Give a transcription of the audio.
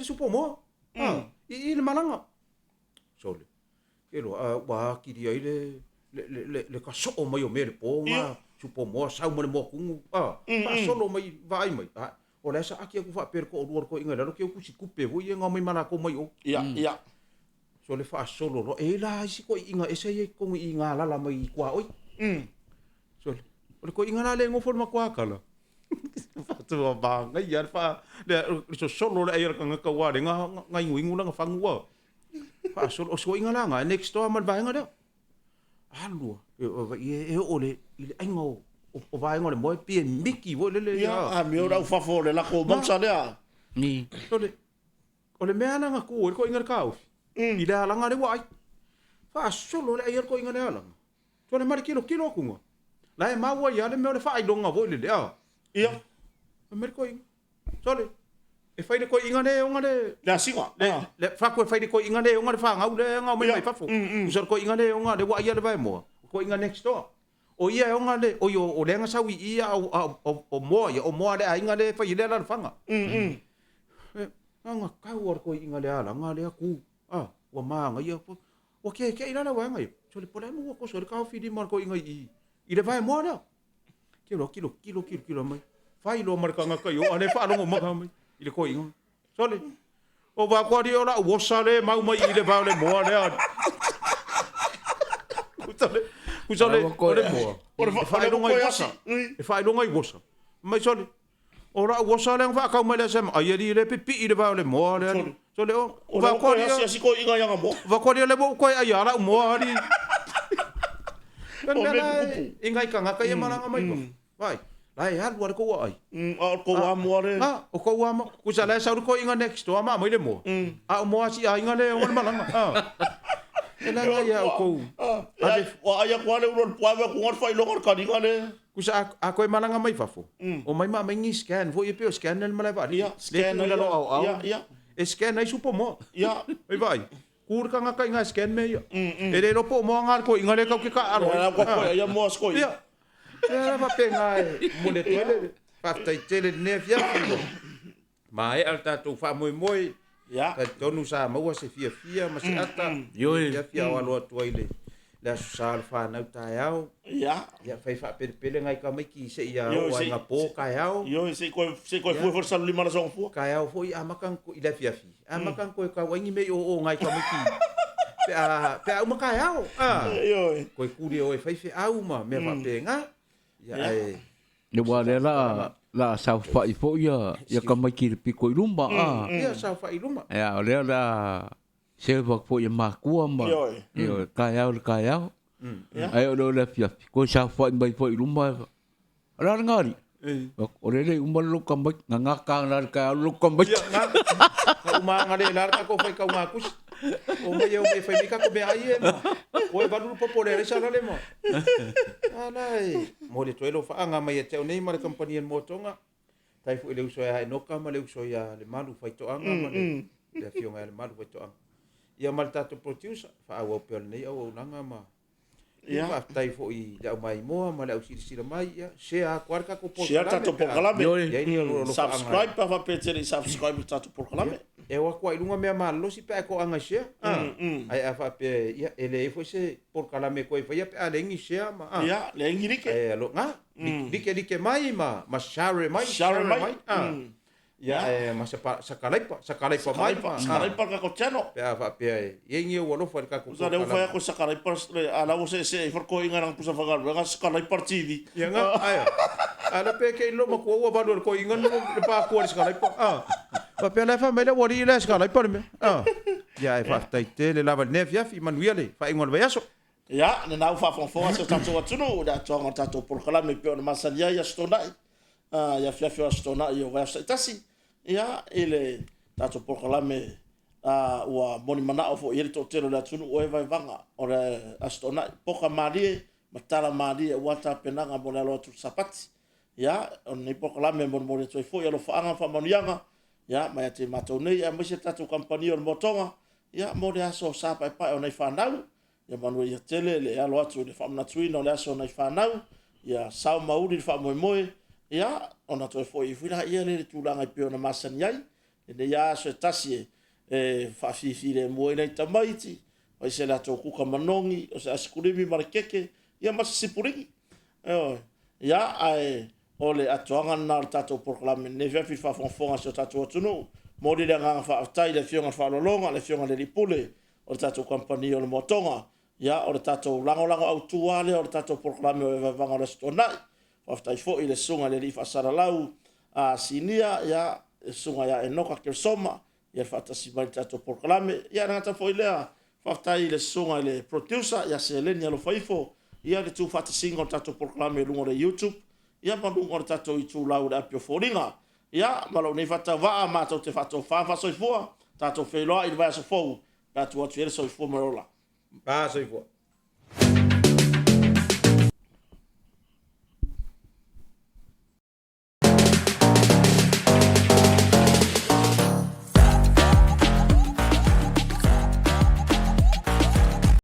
supo moa. Ah, i i le malaga. Sole. Ke loa, a ua atili ai le le le le, le kasoo mai o mea i le po nga supo moa sau ma le moa kugu. Ah, faasolo mai vaai mai. Ah, o la e saaki atu faapea le toalua o le toeaina i lalo ke utusi tupe foi ia na omai ma latou mai o. Ia, ia. Sole faasolo loa. E i ai la isi toeaiina ese ia i totonu i i na alala mai i tuaoi. Sole, o le toeaina la lea e nofo i le matuakala. Faatoa manaia le faa le le sosolo o le ai a le tagata aua o lea na na inuinu lana fagu ua faasolo. O si toeaina la na e next door ma le vaega lea. Alu a, e e oo i le aiga o o vaega o le moa e pei e miki foi lele ia. Ia, amio le au fafo o le lako mausa lea. Sole, o le mea la na tu ai le toeaina i le taofi, i le alaga lea ua ai. Faasolo le ai a le toeaina i le alaga. Sole ma le tilotilo atuga, la e mau ai lava le mea o le faailoga foi lele, a. Ia. Fai mai le toeaina, sole, e fai le toeaina lea e ona le... Le asiga. Le, le, fatu e fai le toeaina lea e ona le fanau lea na omai mai fafo. Tusa o le toeaina lea e ona, lea ua aia le vaemoa, o toeaina next door. O ia e ona le, oi o lea na sau i i a o moa ia, o moa a le aiga lea e fai ai le alaalafaga. Na ona tau lava o le toeaina i le alaga lea tu, a, ua manaia. Ua keke'i la le vaega ia. Sole, po o le a le mea ua toso ai le taofilima a le toeaina i i le vaemoa lea. Tilo loa, tilo, tilo, tilo, tilo mai. Fai loa ma le tagata i o, a o lea e faalogo maka mai i le toeaina. Sole, o vakuali o la'u osa lea e mau mai i le vae o le moa lea. Tusa le, o le moa, e faailoga i uosa. E faailoga i uosa. Mai sole, o la'u osa lea na faatau mai le SM, ai alii lea pipii i le vae o le moa lea. Sole, o vakuali o lea ua ou toe aia la'u moa alii. O le mea la i nai tagata ia malaga mai fafo. Vaai, la e alu lava le tou aai. A o le tou amo lea. A, o tou amo. Tusa la e sau le toeaina next door ma aumai le moa. A o moa a si aiga lea e ona le malaga. A. E leaga ia outou. Ua ai atu lava le ulu o le puaa vae atu le faailoga o le taliga lea. Tusa a toe malaga mai fafo, omai ma aumai ni scan foi ia pei o scan lea i le malae vaalele. Ia, scan ai. Lea e tuu i lalo o aoao. Ia. E scan ai supo moa. Ia. Oi vaai. Ku le tagata i ina e scan mea ia. E le iloa po o moa na a le toeaina lea tatou te taaalo ai. Ia, ua koe ia moa a si toeaina. Ia. Ia faapena e momoli atu ai le faafetai tele i lenei afiafi ua maea le tatou faamoemoe. Ia. Talitonu sa maua se fiafia ma se ata. Ioe. Afiafi a o alo atu ai le le Aso Sa o le fanau taeao. Ia. Ia fai faapelepele nai tamaiti seia oo ai ina po taeao. Ioe, se i toe se i toe fue foi le salulima o le Aso Gafua. Taeao foi amata ona i le afiafi, amata ona toe tau ai ni mea i o nai tamaiti pe a pe a uma taeao. A. Ioe. Toe tuli e o e fai feau ma mea faapena. Ia ae Aua o lea la la a saofai foi ia ia tamaiti i le pito i luma a. Ia saofai i luma. Ia o lea la serve atu foi e matua ma Ioe. ioe, taeao i le taeao. Ia. Ae oo loa i le afiafi, toe saofai mai foi i luma, o le a lena alii? O lea e le i uma le lou tamaiti, na gata la i le taeao le lou tamaiti. Ia, na, na uma aga le la le tatou faitauga tusi. O mai e o mai e fai mai tatou meaai e ma. O e valu le popo le alai sa lale ma. Ala e, mo le toe lo faaga mai ia te au nei ma le kamupani a le Moatoga. Tai foi i le uso ia Enoka ma le uso ia Lemalu Faitoaga ma le, le afioga ia Lemalu Faitoaga. Ia ma le tatou producer, faaauau pea lenei auaunaga ma Ia faafetai foi i le aumaimoa ma le ausilasila mai, ia share atu lava le tatou polokalame. Share tatou polokalame. Ia i ni Subscribe pe a faapea e te le i subscribe i le tatou polokalame. E o atu lava i luga mea malolosi pe a e toaga e share. Ae a faapea ia e leai foi se polokalame e toe faia pe a leai ni share ma. Ia, leai ni like. Ae alo, na, like like mai ma ma share mai, share mai. Ia, ae ma sakalaipa, sakalaipa mai ma. Sakalaipa le tatou channel. Pe a faapea e i ai ni ou alofa i le tatou polokalame. Tusa lea ua fai atu e sakalaipa, a la ua seesee ifo le toeaina i lana pusa faigaluega, sakalaipa le TV. Ia nga, ae a. A la pe kei lo matua ua valu e le toeaina le pakua i le sakalaipa. A. Faapea la e fai mai le aualii lea e sakalaipa le mea. A. Ia ae faafetai tele lava i lenei afiafi, manuia le faaiuga o le vaiaso. Ia, lena ua faafogafoga si o tatou atunuu i le atoaga o le tatou polokalame e pei ona masani ai i Aso Toonai, i afiafi o Aso Toonai o vaiaso taitasi, ia, i le tatou polokalame ua moni manao foi i ai le toatele o le atunuu o e vaevaga o le Aso Toonai, poka malie ma tala malie aua tapenaga mo le alo atu i le Sapati. Ia, o lenei polokalame e molimoli atu ai foi alofaaga ma faamanuiaga, ia, mai ia te matou nei, aemaise le tatou kamupani o le Moatoga, ia, mo le aso sa paepae o nai fanau. Ia manuia tele le alo atu i le faamanatuina o le aso o nai fanau, ia sao ma uli le faamoemoe, ia, ona toe foi foi laia lea i le tulaga e pei ona masani ai. Lenei lava aso e tasi e e faafifilemu ai nai tamaiti, fai se latou kuka manogi, o se aisikulimi ma le keke, ia ma se sipuligi. Ioe. Ia, ae o le atoaga lena o le tatou polokalame i lenei afiafi i le faafogafoga a si o tatou atunuu. Momoli le agaga faafetai i le Afioga i le Faaaloaloga, le Afioga i le Alii Pule o le tatou Kamupani o le Moatoga. Ia, o le tatou lagolago autu lava lea o le tatou polokalame o Evaevaga o le Aso Toonai. Faafetai foi i le Susuga i le Alii Faasalalau a Sinia, ia, le Susuga ia Enoka Keresoma, ia faatasi mai i le tatou polokalame. Ia, e le gata foi i lea, faafetai i le susuga i le producer ia Seleni Alofaifo, ia le tuufaatasiga o le tatou polokalame i luga o le YouTube, ia ma luga o le tatou itulau o le api o foliga. Ia, ma lou nei faatauvaa, matou te faatofa ma faasoifua, tatou feiloai i le vaiaso fou, pe a tuu atu i ai le soifua ma le ola. Ba soifua.